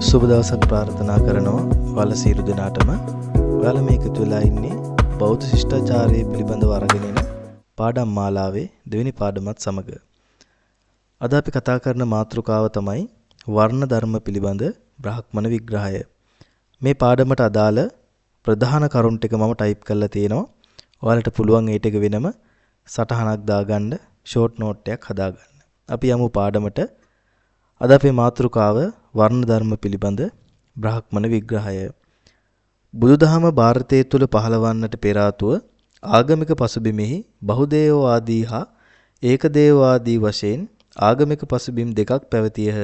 සුබ දවසක් ප්‍රාර්ථනා කරනවා ඔයාලා සියලු දෙනාටම. ඔයාලා මේ එකතු වෙලා ඉන්නේ බෞද්ධ ශිෂ්ටාචාරය පිළිබඳව අරගෙන එන පාඩම් මාලාවේ දෙවෙනි පාඩමත් සමග. අද අපි කතා කරන මාතෘකාව තමයි වර්ණ ධර්ම පිළිබඳ බ්‍රාහ්මණ විග්‍රහය. මේ පාඩමට අදාළ ප්‍රධාන කරුණු ටික මම ටයිප් කරලා තියෙනවා. ඔයාලට පුළුවන් ඒ ටික වෙනම සටහනක් දාගන්න, ෂෝට් නෝට් එකක් හදාගන්න. අපි යමු පාඩමට. අද අපේ මාතෘකාව වර්ණ ධර්ම පිළිබඳ බ්‍රාහ්මණ විග්‍රහය. බුදුදහම භාරතය තුළ පහළවන්නට පෙර ආතුව ආගමික පසුබිමෙහි බහුදේවවාදී හා ඒකදේවවාදී වශයෙන් ආගමික පසුබිම් දෙකක් පැවතියහ.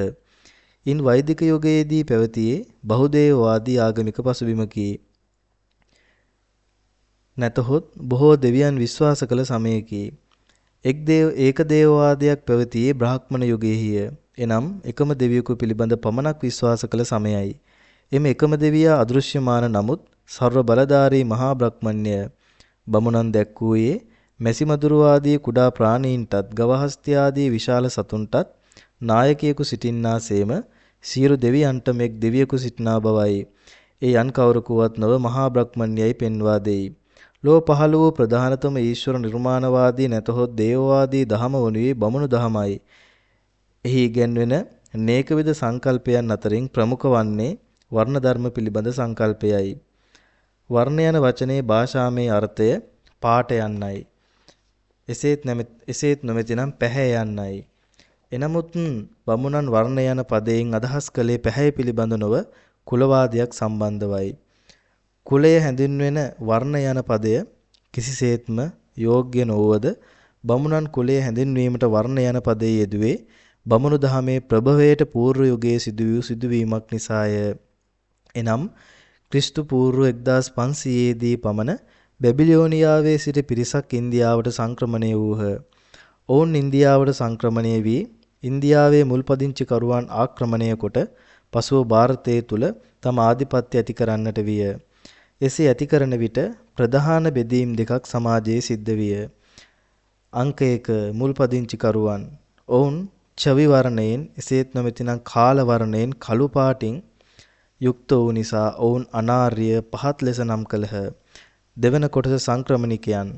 ඉන් වෛදික යුගයේදී පැවතියේ බහුදේවවාදී ආගමික පසුබිමකි. නැතහොත් බොහෝ දෙවියන් විශ්වාස කළ සමයකි. ඒකදේවවාදයක් පැවතියේ බ්‍රාහ්මණ යුගයේහිය. එනම් එකම දෙවියෙකු පිළිබඳ පමණක් විශ්වාස කළ සමයයි. එම එකම දෙවියා අදෘශ්‍යමාන නමුත් සර්ව බලධාරී මහා බ්‍රහ්මණ්‍ය. බමුණන් දැක්වූයේ මැසි මදුරු ආදී කුඩා ප්‍රාණීන්ටත් ගවහස්ති ආදී විශාල සතුන්ටත් නායකයෙකු සිටින්නාසේම සියලු දෙවියන්ටම එක් දෙවියෙකු සිටිනා බවයි. ඒ යන් කවරකුවත් නොව මහා බ්‍රහ්මණ්‍යයි පෙන්වා දෙයි. ලොව පහළ වූ ප්‍රධානතම ඊශ්වර නිර්මාණවාදී නැතහොත් දේවවාදී දහම වනුයේ බමුණු දහමයි. එහි ඉගැන්වෙන නේකවිධ සංකල්පයන් අතරින් ප්‍රමුඛ වන්නේ වර්ණ ධර්ම පිළිබඳ සංකල්පයයි. වර්ණ යන වචනේ භාෂාමය අර්ථය පාට යන්නයි. එසේත් නොමැතිනම් පැහැ යන්නයි. එනමුත් බමුණන් වර්ණ යන පදයෙන් අදහස් කළේ පැහැය පිළිබඳ නොව කුලවාදයක් සම්බන්ධවයි. කුලය හැඳින්වෙන වර්ණ යන පදය කිසිසේත්ම යෝග්‍ය නොවුවද බමුණන් කුලය හැඳින්වීමට වර්ණ යන පදයේ යෙදුවේ බමුණු දහමේ ප්‍රභවයට පූර්ව යුගයේ සිදු වූ සිදුවීමක් නිසාය. එනම් ක්‍රිස්තු පූර්ව 1500 දී පමණ බැබිලෝනියාවේ සිට පිරිසක් ඉන්දියාවට සංක්‍රමණය වූහ. ඔවුන් ඉන්දියාවට සංක්‍රමණය වී ඉන්දියාවේ මුල්පදිංචිකරුවන් ආක්‍රමණය කොට පසුව භාරතය තුල තම ආධිපත්‍ය ඇති කරන්නට විය. එසේ ඇති කරන විට ප්‍රධාන බෙදීම් දෙකක් සමාජයේ සිද්ධ විය. අංක 1 මුල්පදිංචිකරුවන්. ඔවුන් චවි වර්ණයෙන් එසේත් නොමැතිනම් කාල වර්ණයෙන් කළු පාටින් යුක්ත වූ නිසා ඔවුන් අනාර්ය පහත් ලෙස නම් කළහ. දෙවන කොටස සංක්‍රමණිකයන්.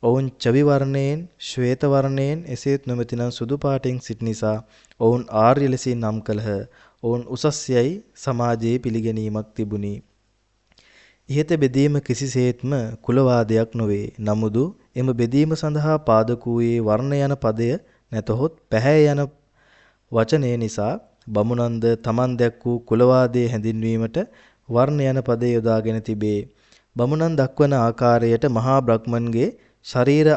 ඔවුන් චවි වර්ණයෙන් ශ්වේත වර්ණයෙන් එසේත් නොමැතිනම් සුදු පාටින් සිටි නිසා ඔවුන් ආර්ය ලෙසින් නම් කළහ. ඔවුන් උසස් යයි සමාජයේ පිළිගැනීමක් තිබුණි. ඉහත බෙදීම කිසිසේත්ම කුලවාදයක් නොවේ. නමුදු එම බෙදීම සඳහා පාදක වූයේ වර්ණ යන පදය නැතහොත් පැහැ යන වචනය නිසා බමුණන්ද තමන් දැක් වූ කුලවාදයේ හැඳින්වීමට වර්ණ යන පදය යොදාගෙන තිබේ. බමුණන් දක්වන ආකාරයට මහා බ්‍රහ්මන්ගේ ශරීර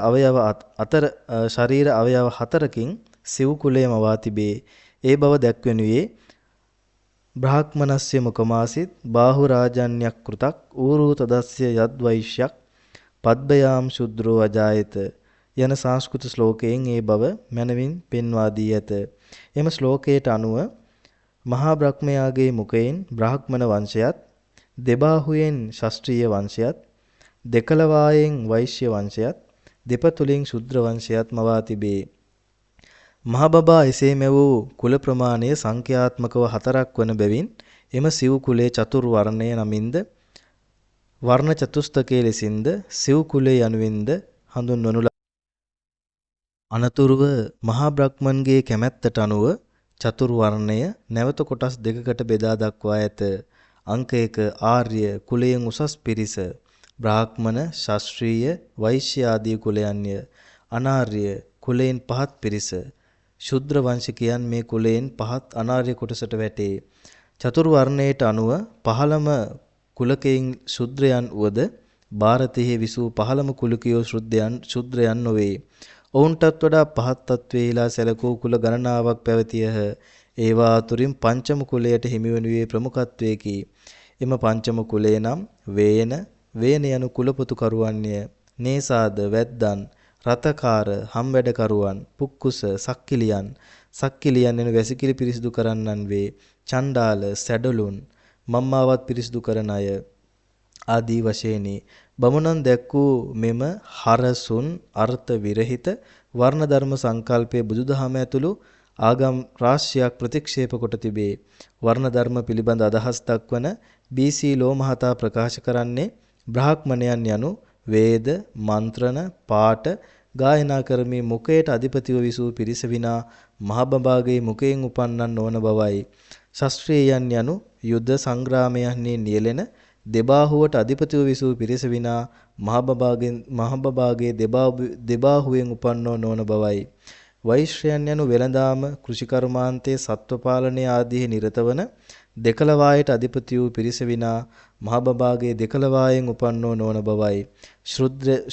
අවයව හතරකින් සිව් කුලය මවා තිබේ. ඒ බව දැක්වෙනුයේ බ්‍රාහ්මනස්ය මුඛමාසිත බාහු රාජන්‍යක් කෘතක් ඌරු තදස්ය යද්වෛශ්‍යක් පද්භයාම් ශුද්‍රෝ අජායත යන සංස්කෘත ශ්ලෝකයෙන් ඒ බව මනවින් පෙන්වා දී ඇත. එම ශ්ලෝකයට අනුව මහා බ්‍රහ්මයාගේ මුඛයෙන් බ්‍රාහ්මණ වංශයත්, දෙබාහුවෙන් ශාස්ත්‍රීය වංශයත්, දෙකලවායෙන් වෛශ්‍ය වංශයත්, දෙපතුලින් ශුද්‍ර වංශයත් මවා තිබේ. මහ බබා එසේ මැවූ කුල ප්‍රමාණය සංඛ්‍යාත්මකව 4ක් වන බැවින් එම සිව් කුලයේ චතුර් වර්ණය නමින්ද වර්ණ චතුස්තකයේ ලෙසින්ද සිව් කුලය යනුවෙන්ද හඳුන්වනු අනතුරුව මහා බ්‍රහ්මන්ගේ කැමැත්තට අනුව චතුර් වර්ණය නැවත කොටස් දෙකකට බෙදා දක්වා ඇත. අංක 1 ආර්ය කුලයෙන් උසස් පිරිස බ්‍රාහ්මණ, ශාස්ත්‍රීය, වෛශ්‍ය ආදී කුලයන්ය. අනාර්ය කුලයෙන් පහත් පිරිස ශුද්‍ර වංශිකයන් මේ කුලයෙන් පහත් අනාර්ය කොටසට වැටේ. චතුර් වර්ණයට අනුව පහළම කුලකයින් ශුද්‍රයන් වුවද භාරතයේ විසූ පහළම කුලකයෝ ශුද්‍රයන් නොවේ. ඔවුන්ටත් වඩා පහත් තත්ත්වයේලා සැලකූ කුල ගණනාවක් පැවතියහ. ඒවා අතුරින් පංචම කුලයට හිමිවනුයේ ප්‍රමුඛත්වයකි. එම පංචම කුලය නම් වේන, වේන යනු කුලපොතුකරුවන්ය. නේසාද, වැද්දන්, රතකාර, හම්වැඩකරුවන්, පුක්කුස, සක්කිලියන්, සක්කිලියන් යනු වැසිකිලි පිරිසිදු කරන්නන් වේ. චණ්ඩාල, සැඩලුන්, මම්මාවත් පිරිසිදු කරන අය ආදී වශයෙනි. බමුණන් දැක් වූ මෙම හරසුන් අර්ථ විරහිත වර්ණ ධර්ම සංකල්පයේ බුදුදහම ඇතුළු ආගම් රාශියක් ප්‍රතික්ෂේප කොට තිබේ. වර්ණ ධර්ම පිළිබඳ අදහස් දක්වන බී.සී. ලෝ මහතා ප්‍රකාශ කරන්නේ බ්‍රාහ්මණයන් යනු වේද, මන්ත්‍රණ, පාඨ ගායනා කරමින් මුඛයට අධිපතිව විසූ පිරිස විනා මහබබාගේ මුඛයෙන් උපන්නන් නොවන බවයි. ශාස්ත්‍රීයයන් යනු යුද සංග්‍රාමයන්හි නියැලෙන දෙබාහුවට අධිපතිව විසූ පිරිස විනා මහබබාගේ දෙබාහුවෙන් උපන්නෝ නොවන බවයි. වෛශ්‍යයන් යනු වෙළඳාම, කෘෂිකර්මාන්තයේ, සත්ව පාලනය ආදීහි නිරත වන දෙකලවායට අධිපති වූ පිරිස විනා මහබබාගේ දෙකලවායෙන් උපන්නෝ නොවන බවයි.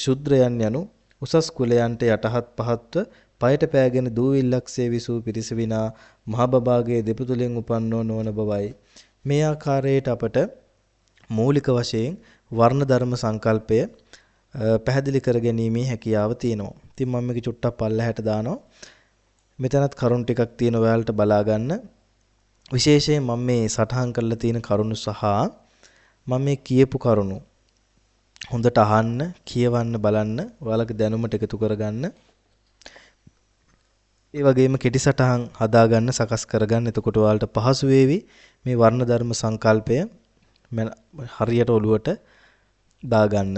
ශුද්‍රයන් යනු උසස් කුලයන්ට යටහත් පහත්ව පයට පෑගෙන දූවිල්ලක්සේ විසූ පිරිස විනා මහබබාගේ දෙපතුලෙන් උපන්නෝ නොවන බවයි. මේ ආකාරයට අපට මූලික වශයෙන් වර්ණ ධර්ම සංකල්පය පැහැදිලි කර ගැනීමේ හැකියාව තියෙනවා. ඉතින් මම මේක චුට්ටක් පල්ලහැට දානවා. මෙතනත් කරුණු ටිකක් තියෙන ඔයාලට බලා ගන්න. විශේෂයෙන් මම මේ සටහන් කරලා තියෙන කරුණු සහ මම මේ කියපු කරුණු හොඳට අහන්න, කියවන්න, බලන්න, ඔයාලගේ දැනුමට එකතු කරගන්න. ඒ වගේම කෙටි සටහන් හදාගන්න, සකස් කරගන්න. එතකොට ඔයාලට පහසු වේවි මේ වර්ණ ධර්ම සංකල්පය හරියට ඔළුවට දාගන්න.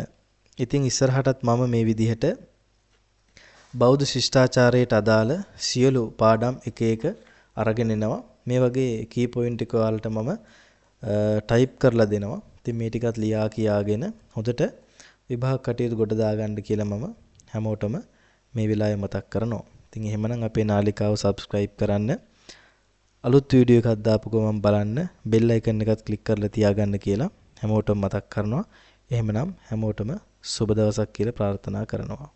ඉතින් ඉස්සරහටත් මම මේ විදිහට බෞද්ධ ශිෂ්ටාචාරයට අදාළ සියලු පාඩම් එක එක අරගෙන එනවා. මේ වගේ කී පොයින්ට් එක ඔයාලට මම ටයිප් කරලා දෙනවා. ඉතින් මේ ටිකත් ලියා කියාගෙන හොඳට විභාග කටයුතු ගොඩ දාගන්න කියලා මම හැමෝටම මේ වෙලාවේ මතක් කරනවා. ඉතින් එහෙමනම් අපේ නාලිකාව සබ්ස්ක්‍රයිබ් කරන්න. අලුත් වීඩියෝ එකක් දාපු ගමන් බලන්න, බෙල් අයිකන් එකත් ක්ලික් කරලා තියාගන්න කියලා හැමෝටම මතක් කරනවා. එහෙමනම් හැමෝටම සුබ දවසක් කියලා ප්‍රාර්ථනා කරනවා.